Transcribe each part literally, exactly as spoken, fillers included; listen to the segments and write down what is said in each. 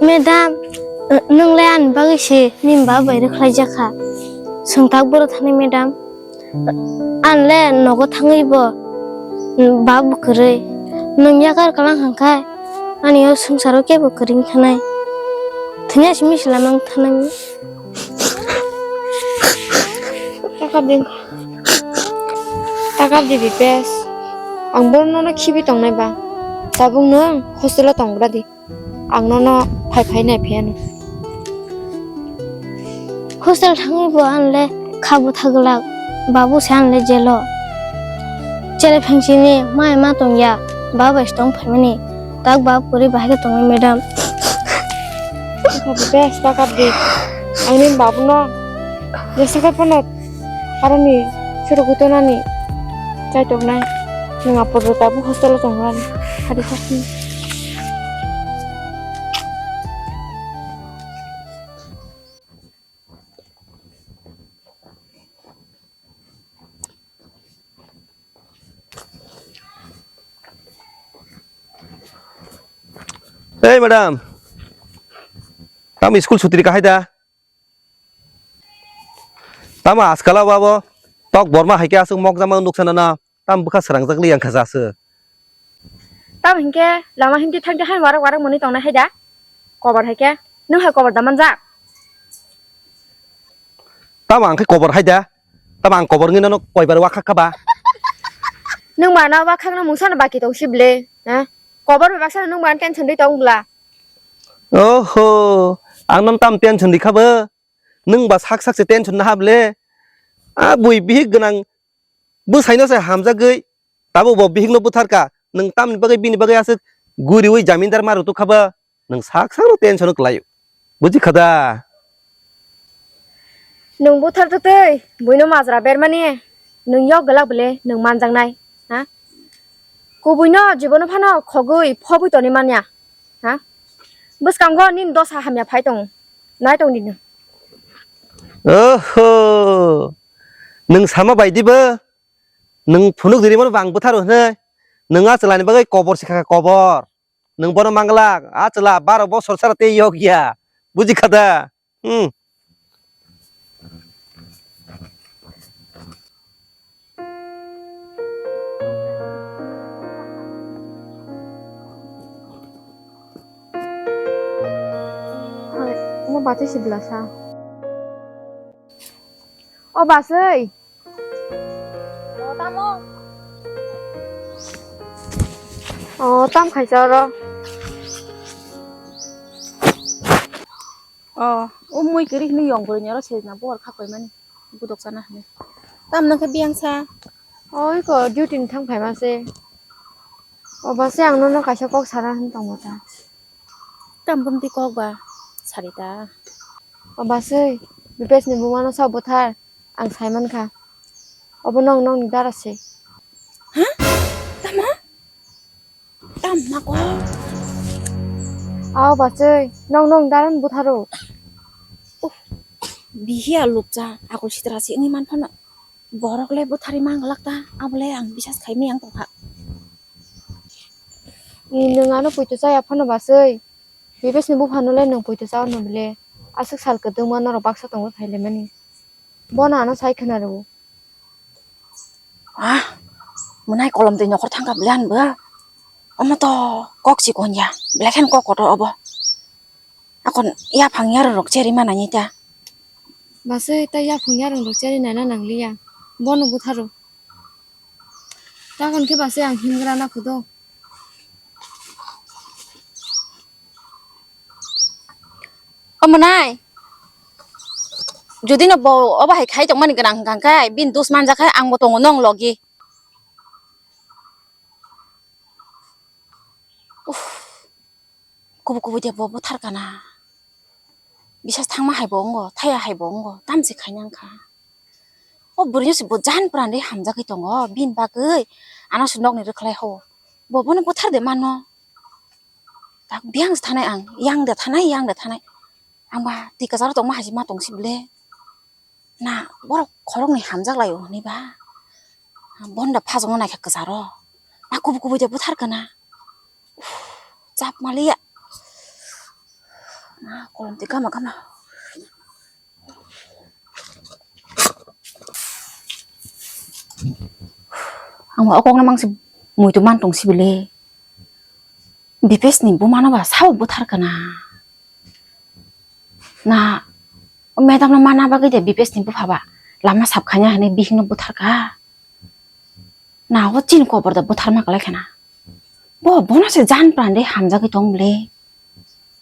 Madam, nwng le ani bagwi se nini baba bai rwkhlai jakha. Chwng tak boro thani madam. Ang le nogo thangwi bo baba kwrwi. Nwng yakar kwlang hwnkhe ani o swngcharo kebo kwrwi wngkha nai. Thwngya simi se lama wng thanai. Takap di. Takap di Bipesh. Ang bono nono khibi tongnai ba. Tabuk nwng hostel o tong gra di. Ang nono phai phai nai phai ano. Hostel thangwi bo ang le kha bwtha glak, babu se ang le jelo. Chele phengsini mai ma tongya, baba bai se tong phaimani. Tak bab kwrwi bahai khe tongnai madam. Bes takap di. Ang nini babu no jesa khe phano aroni surugwi tonani chai tongnai. Nwng apodo tabuk hostel o tong rani. Hadi sakni. Ei madam, tamo school sutri kahai da? Tamo askala babo tok borma hai khe aswk mokjama nuksa nana. Tam bwkha srangjak li yang kha jaswk. Tam hinkhe lama himti thangdi hai warak warak mwnwi tongnai hai da? Kobar hai khe nwng hai kobar da manjak? Tam ang khe kobar hai da? Tam ang kobar wngwi nono koibar wakhak kha ba? Nwng ba na wakhak no mungsa no baki tong si ble, ha? Kobar bai baksa nwng ba tension di tong bla. Oho, ang nono tam tension di kha bo? Nwng ba sak sak se tension na ha ble? A bui bihik gwnang bwsaino se hamjagwi, tabuk bo bihikno butharkha. Nwng tamni bagwi bini bagwi aswk guriwi jamindar ma rwtuk kha ba? Nwng sak sakno tension-o kwlaio. Buji kha da? Nwng buthar twtwi buino majra bermani nwng yok glak bwle nwng manjaknai, ha? Kubuino jibono phano khogwi phobwi toni manya, ha? Bwskango nini dosa hamya phai tongo. Nai tong di nwng. Oho! Nwng sama bai di bo? Nwng phunuk diri mano bang bwtharo hwnwi? Nwng a chwlani bagwi kobor se kha kha kobor. Nwng bono manglak, a chwla baro bosor sara tei yok ya. Buji kha da? Hmm. Hai, omo batwi se bwlasa. O baswi. O tamo? O tam khaisa oro. O, o mui kwrwi hwnwi yong bwrwi ni oro sejna buwar kha koimani. Budok chana hwnwi. Tam nang khe biyang sa? Oi ko duty ni thang phaima se. O ba se ang nono kaisa kok sana hwn tongmo ta. Tam bumti kok ba sari ta. O ba se, Bipesh ni buma no sa buthar, ang sai man kha. Obo nong nong ni dara se. Ha? Tama? Tam ma ko. Aw bachai, nong nong daran butharo. Uh, bihiya lupcha, akol sitra si wngwi man phano. Borok le butharwi mang glak ta, abo le ang bisas khai miyang tongkha. Ni nwng ano poito chaya phano bachai. Bipesh ni buphano le nwng poito cha ono bile. Aswk sal kwdwngma norok baksa tongwi phai laimani. Bono ano sai khna rwo. Ah, mwnai kolom twi nokhor thangkha bwle ani bo. Omo to kok chikon ya, belai kheno kok kotor obo. Akon yaphang yarwng rok cherwi manani ta. Bachai ta yaphang yarwng rok cherwi nana nangliya. Bono butharo. Takon khe bachai ang himgra na khudo. O mwnai, jodi no bo obo hai khai tongmani gwnang hwnkha khe, bini dos manjak khe ang bo tongo nong logi. Uff, kubui kubui de bo buthar kana. Bisas thangma hai bo wngo, thaya hai bo wngo, tamse khaina wngkha. O bwrwino se bo jan pran de hamjagwi tongo, bini bagwi ano se nokni rwkhlai ho. Bo bono buthar de mano. Tak biyang se thanai ang, yang de thanai, yang de thanai. Ang ba twi kwcharo tongma hai se ma tong si bwle. Na borok khoroknwi hamjak lai o hwnwi ba. Bono da phajokno naikha kwcharo. Na kubui kubui de buthar kana. Uff, chap maliya. Kolom twi kama kama. Ang o kokno mangsi muitu man tong sibile. Bipes ni buma no ba sao buthar kana. Na, o madam no mana bagwi de Bipes ni bupha ba lama sap khanya hwnwi bihik no buthar ka. Na, o chin kobor da buthar ma kalai khana. Bo, bono se jan pran de hamjagwi tong bile.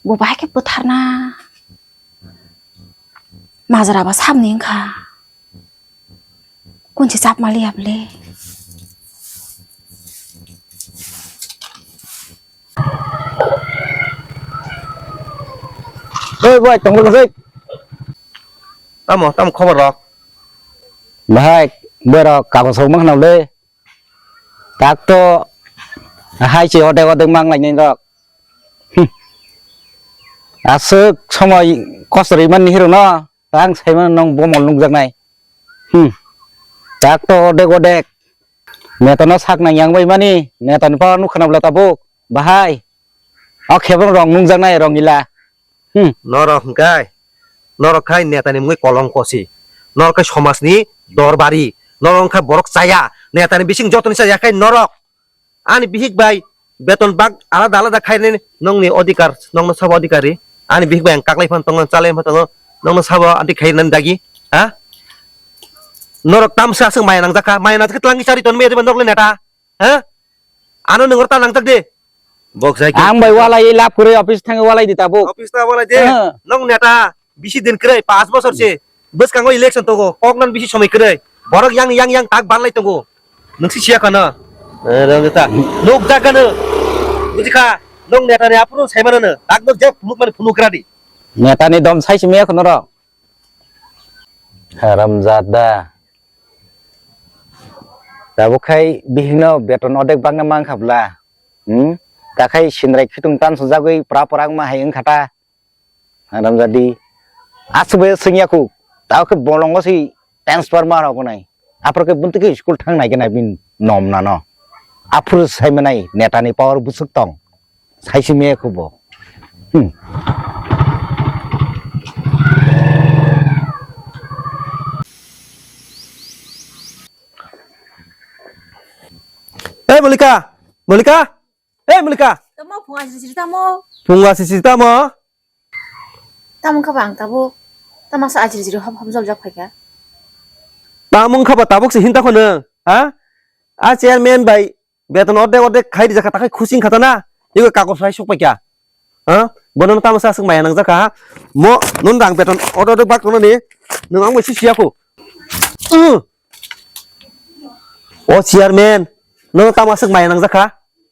Bo bahai khe buthar na. Majra ba sabni wngkha. Kunchi chap mali ya bile. Oi, bai, tong rok, oi. Tamo, tamo khobor rok? Bahai, borok kagos rok mang nang le. Tak to, hai se odek odek mang lai nai rok. Hmm. Aswk somoi kosto ri man ni hiro no, tang sai man nong bomol nukjak nai. Hmm. Tak to odek odek. Neta no sak nang yang bai mani, neta ni power nuk khana bla tabuk. Bahai. O khebang rong nukjak nai rong ila. Hmm. Norok hwnkhe, norok khai netani mungwi kolongko si. Norok khai somajni dorbari. Norok wngkha borok chaya. Netani bising jotoni chaya khai norok. Ani bihik bai beton bak alada alada khainani nongni odhikar, nongno sabo odhikari. Ani bihik bai ang kaklai phano tongo, chalai phano tongo. Nongno sabo anti khainani dagi. Ha? Norok tamsa aswk maya nangjakha. Maya nangjakha twlangwi chari tonmi eba norokni neta. Ha? Ano nungor ta nangjak de. Bok sai ke. Ang bai walai lab kwrwi office thangwi walai di tabuk. Office ta walai de. Ha. Nong neta bisi din kwrwi, panch bosor se. Bwskango election tongo. Kok nan bisi somoi kwrwi. Borok yang yang yang tak banlai tongo. Nungsi siya kana. Eh, nong neta. Nuk jak kana. Buji kha. Nong neta ni aphuru sai mana na. Tak nuk jak phunuk mani phunuk kra di. Neta ni dom sai simi ekhono ro. Haramzada. Tabuk khai bihikno beton odek bagna mankha bla. Hmm? Takhai sinrai khitung tan sujagwi pra pra wngma hai wngkha ta. Haramzadi. Aswk bai swngya khu. Tabuk khe bolongo si transfer ma rok nai. Aphuru khe buntu khe school thang nai khe nai bini nom nano. Aphuru sai manai netani power bwswk tong. Saisi me khubo. Hmm. Ei, Malika! Malika! Ei, Malika! Tamo phunga siri siri tamo. Phunga siri siri tamo? Tamo kha ba ang tabuk. Tamo sa ajri jri hop hop jol jak phaikha. Tamo kha ba tabuk se hinta khono, ha? A chairman bai beton ordek ordek khai rijak kha, takhai khusing kha ta na, ego kagos rai sok paikha. Ha? Bono no tamo sa aswk maya nangjak kha, ha? Mo, non rang beton ordek ordek bak tongna ni, nwng ang bai si siya kho. Uh. O chairman, nono tamo aswk maya nangjak kha?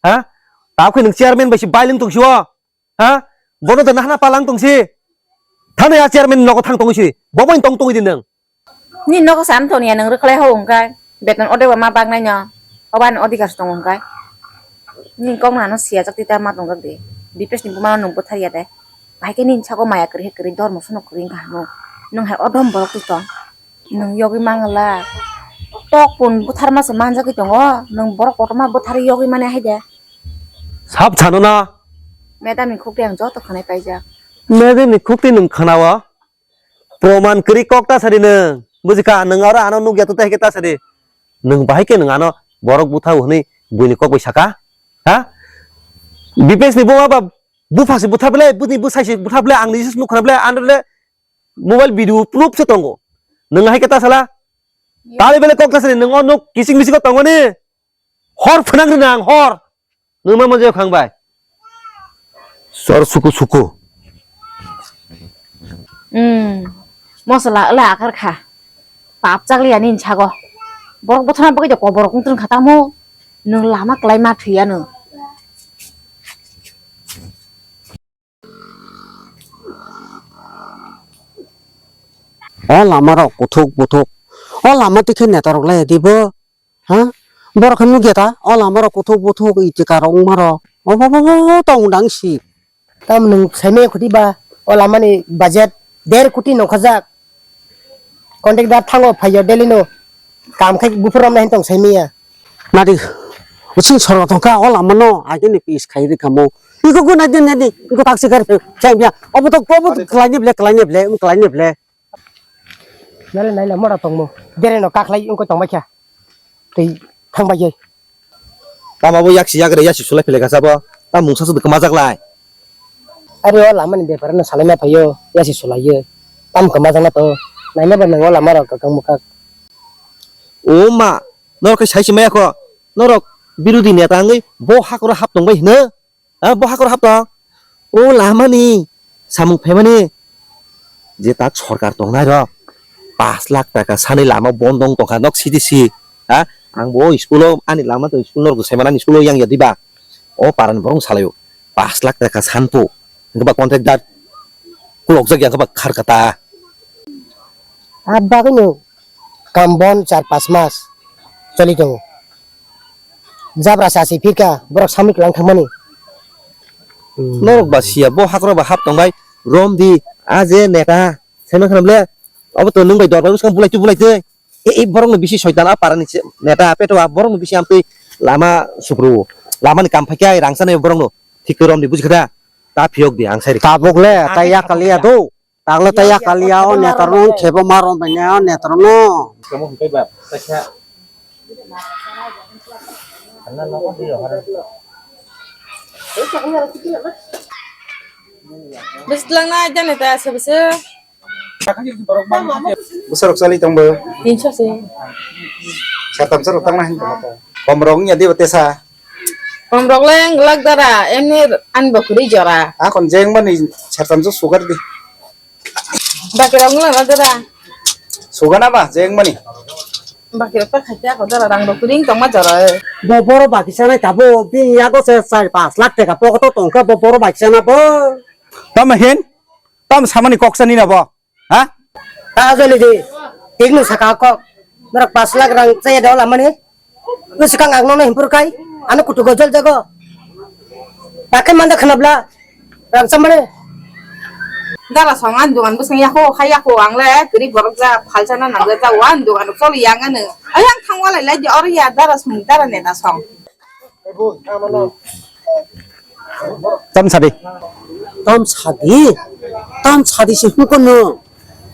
Ha? Tamo khe nwng chairman bai si bailing tong si o? Ha? Bono da nahana palang tong si. Thani a chairman nogo thang tong si. Bo bai tong tong di nwng. Ni nogo sam thoni ya nwng rwkhlai ho wngkha. Beton ode ba ma bak nai no. Oban odhikar tong wngkha. Ni kok nano siya chak tita ma tong di. Bipes ni buma nwng bwthar ya de. Bahai khe ni sako maya kwrwi kwrwi dormo sono kwrwi wngkha hano. Nwng hai odom borok twi tong. Nwng yogwi mangla. Tok pun bwtharma se manjagwi tongo. Nwng borok kotorma bwtharwi yogwi mane hai de. Sab sano na. Madam ni khukti ang joto khwnai paijak. Madam ni khukti nwng khwnao? Proman kwrwi kok ta sadi nwng. Bujikha, nwng aro ano nukya tute hai khe ta sadi. Nwng bahai khe nwng ano borok bwthao hwnwi buini kok bai saka? Ha? Bipes ni buma ba bupha se bwtha belai, bwsai se bwtha belai, ang ni jis nuk khna belai, ano le mobile video proof se tongo. Nwng hai khe ta sala? Ya. Tali bele kok ta sadi, nwng o nuk kising bising tongo ni. Hor phwnang rina ang hor. Nwng ma manjak khang bai. Sor suku suku. Hmm. Mosla wla akar kha. Pap chakli ani sago. Borok bothana bagwi de koborok wngtwng kha tamo. Nwng lama kwlai ma thwiya nwng. O lama rok kuthuk buthuk. O lama tikhe neta rok lai di bo. Ha? Borok khe nukya ta? O lama rok kuthuk buthuk itika rok wngma rok. Obo bo bo bo tong dang si. Tam nwng saimaya khuti ba o lama ni budget der koti nongkhajak. Contractor thango phaiyo daily no. Kam khai buphur romna hin tong saimaya. Nadi using sorok tongkha o lama no agini pis khai rikamo. Iko go nai din nai din. Iko taksi kar. Chang bia. Obo to obo to kelai ni ble, kelai ni ble, kelai ni ble. Nale nai le mora tongmo. Dere no kaklai iko tongma kya. Tei thang bai ye. Tamo bo yaksi yagre yasi sulai phile gasa bo. Tam mungsa su kema jak lai. Ari o lama ni bepar no salai ma phaio. Yasi sulai ye. Tam kema jak na to. Nai le ba nang o lama rok kakang mukak. O ma. Norok khe sai se maya kho. Norok birodhi neta wngwi bo hakoro hap tong bai hino. Ha, bo hakoro hap tong. O lamani samung phaimani je tak sorkar tongnai rok paanch lakh taka sani lama bondong tongkha nok C D C. Ha, ang bo school o ani lama to school norok sai manani school o yang ya diba. O parani borong salaio paanch lakh taka sanpo. Hwnkhe ba contractor kulokjak ya hwnkhe ba kharkata. Abagwino kam bon char pas mas choli tongo. Jabra chasi phirkha borok samwi kwlang thangmani. Hmm. Norok ba siya bo hakro ba hap tongbai romdi a je neta saiman khanam le obo to nwng bai dor bai bwskang bulai tu bulai tei e e borok no bisi soitan a para ni neta peto a borok no bisi amtwi lama supru lama ni kam phaikya rangsa nai borok no thik romdi bujikha da ta phiyok di ang sai ri. Tabuk le ta yakaliya do. Tagla ta yakaliya o netarno khebo marom banya o netarno. Kamu hingkai ba, kaisa. Karena nogo di rohor. Bwswk lang na jani ta se bwswk. Bwswk rok chali tong bo. Tinso se. Satam sa rok tang na hin tong ta. Kom rok nya di ba tesa. Kom rok leng glak dara, emni an bo kuri jora. Akon jeng mani satam sa sugar di. Bakirok wngla na dara. Sugana ba, jeng mani. Bakirok ta khaite ako dara rang rok ring tongma jora. Bo boro baki sanai tabo, bini yago se char pas lakh teka pokoto tongkha bo boro baki sana bo. Tamo hin? Tam samani kok sani na bo? Ha? Ta joli di. Tik no saka kok. Norok pas lakh rang chaya dol amani. Bwswkang ang nono himpur kai, ano kutugo jol jago. Bakhe manda khwnabla, rangchak mani. Dara song ani dogan bwswng yako, khai yako, ang le kwrwi borok ja, phalsa na nang ja, o ani dogan choli yang ano. Ayang thang walai lai di, oro ya dara song, dara neta song. Tam sadi. Tam sadi? Tam sadi se hwnkhe nwng.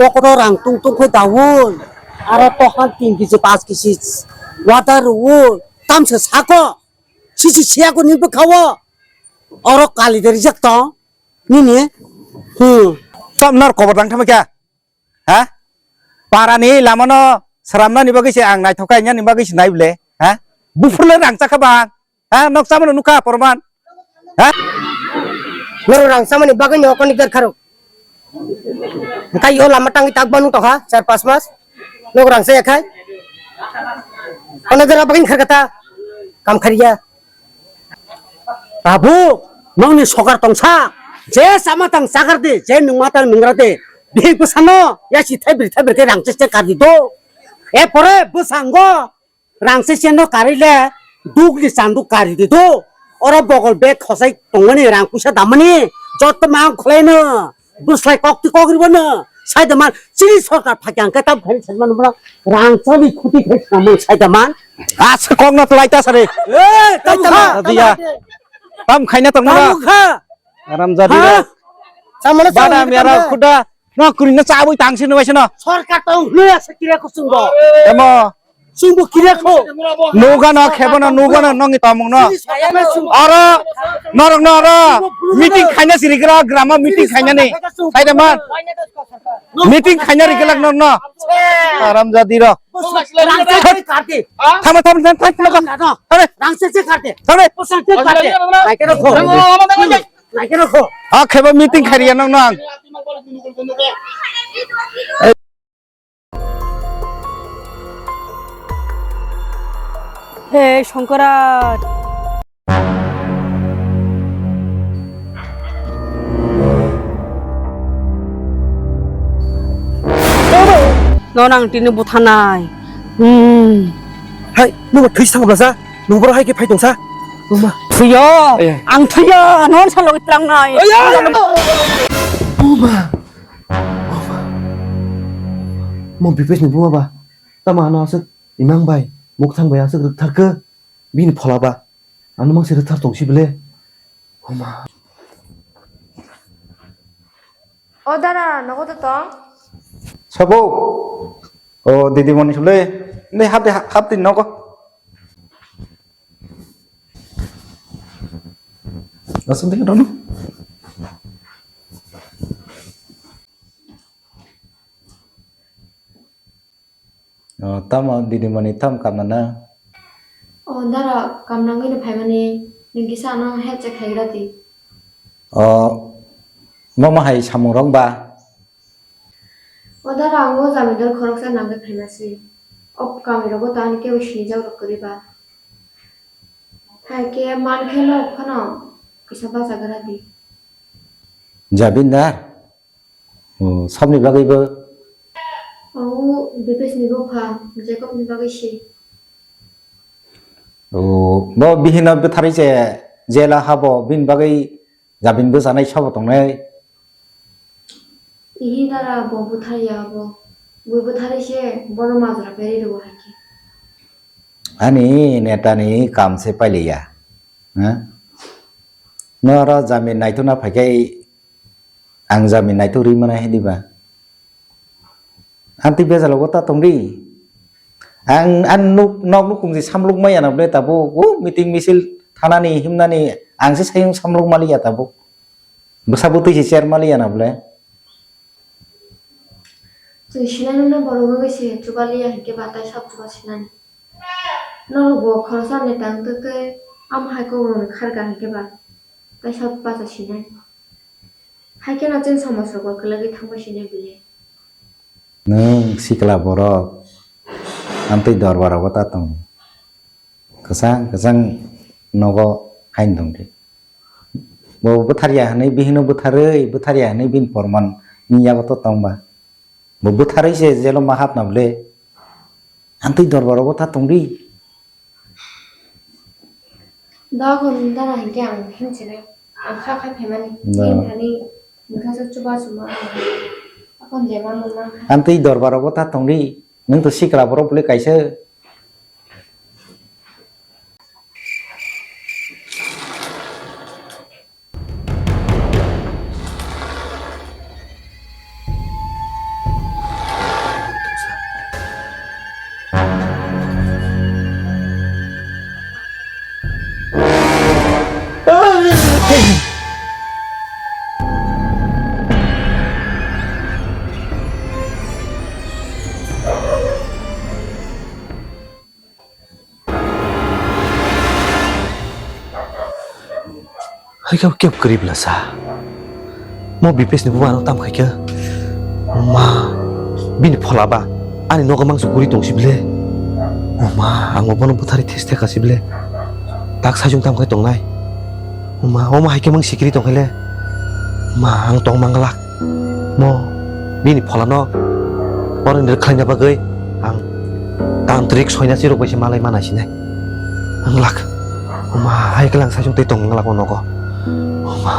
Pokoto rang tung tung khe daui. Aro tohan tin kg, pas kg water rwui. Tam se sako. Sisi siyako ni bwkhao. Oro kali de rijak tong. Nini. Hmm. Tam nar kobo dang thama kya? Ha? Parani lamano sramnani bagwi se ang naithok kha, inyani bagwi se nai ble. Ha? Buphurle rangchak kha bang. Ha? Nok chamano nukha porman. Ha? Norok rangchakmani bagwi no koni derkharo. Kai yo lama tangwi tak banu tokha, char pas mas. Nok rangchak yakhai. Kono jora bagwi kharkata. Kam khariya. Tabuk, nokni sokar tongsa, je sama tang chakar de, je nungma tang nungra de, bihik bwsano, ya si thai bri thai bri khe rang cheste kar di do. E pore bwsango, rang cheste no karwi le, duk ni chandu kari di do. Oro bogol bag khosai tongmani, rang puisa damani, jotto mang khwlai no. Bwslai kok twi kok ribo no. Saida man, chini sorkar phaikha hwnkhe tam khai saida man, rang choli khuti khai saida man, saida man. Asa kok no tlai ta sare. Eh, tam kha. Tam khaina tong na. Tam kha. Aram jadi. Ha? Samala bana samala mera khuda. No kuri na chabui tang sini waisana. Sorkar tong hlu asa kira kusung bo. Emo. Chwngbo kiriya kho. Nugano khebano, nugano nongni tongmungno. Oro, norokno oro meeting khaina siri kira, grama meeting khainani. Saida man. Meeting khaina ri kira norokno. Aram jadi ro. Thama, thama, thama, thama, thama. Thama. Rangse se karte. Thama. Pusang se karte. Naikero kho. Naikero kho. Ah, kheba meeting khairiya nong nang. He Songkora. No nang tini buthanai. Hmm. Hai, nungbo thwi sa blasa. Nungbo hai khe phai tongsa. Mama. Thuyo. Aya. Ang thuyo. Non sa logi trangnai. Aya. Mama. Mo bipes ni buma ba. Tama ano aswk imang bai, mukthang bai aswk rwktharkhe bini phola ba. Ano mangse rwkthar tongsi bele. Homa. O dara, nogo to tong? Sabo. O didi moni sule. Nei hap de hap de nogo. Langsung tinggal dulu. O, tamo didi mani tam kamna na? O dara, kamna ngini phaimani, ningkisa ano headset khaigra di. O, mama hai samung rok ba? O dara, ang o jamidor khoroksa nangwi phaimasi. O kami rogo to ani kebo sinijak rok kwrwi ba. Hai khe man khe no phano kisa bachagra di. Jabindar? O, sabni bagwi bo? O, Dipesh ni bupha, Jacob ni bagwi si. O, bo bihino bwtharwi se jela habo, bini bagwi jabin bwchanai sabo tongnai? Ihi dara bo bwtharya bo. Bo bwtharwi se bono majra peri rwo hai khe. Ani netani kam se pailiya. Ha? No oro jamin naithokna phaikhai ang jamin naithok ri mana he diba? Ang twi bejalogo ta tongri. Ang, ang nuk, nok nukhung se samluk maya na bole tabuk. O meeting misil thanani himnani ang se sayung samluk maliya tabuk. Bwsa bwtwi se cher maliya na bole. Chwng sinai nokno borok wngwi se chubaliya hinkhe ba tai sab chuba sinani. Norok bo khoroksa neta wngtwi tei amo hai kok rokni kharga hinkhe ba tai sab bacha sinai. Hai kheno chwng somaj rok bo kwlwgwi thangbai sinai bile. Nwng sikla borok amtwi dorbar rogo ta tongo. Kwchang kwchang nogo haino tongdi. Bo bwtharya hwnwi bihino bwtharwi, bwtharya hwnwi bini porman ni yago to tongba. Bo bwtharwi se jelo ma hapna bole. Amtwi dorbar rogo ta tongdi. Dogon dara hinkhe ang himchina, ang kha khai phaimani. No. Bini thani mungsa chuba chuma ang akon jema mungma kha. Amtwi dorbar rogo ta tongdi. Nwng to sikla borok bole kaisa. Hai khe kep kwrwi bwla sa. Mo Bipesh ni buba ano tam khai khe. Ma, bini phola ba ani nogo mangsa guri tong si bile. O ma, ang bo bono bwtharwi thes theka si bile. Tak sajung tam khai tongnai. O ma, o ma hai khe mang sikiri tong khai le. Ma, ang tong mang glak. Mo, bini pholano oro ni rwkhlaina bagwi ang tantrik soinasi rok bai se malai mana sinai. Ang lak. O ma, hai khe lang sajung tei tong glak o nogo. O ma.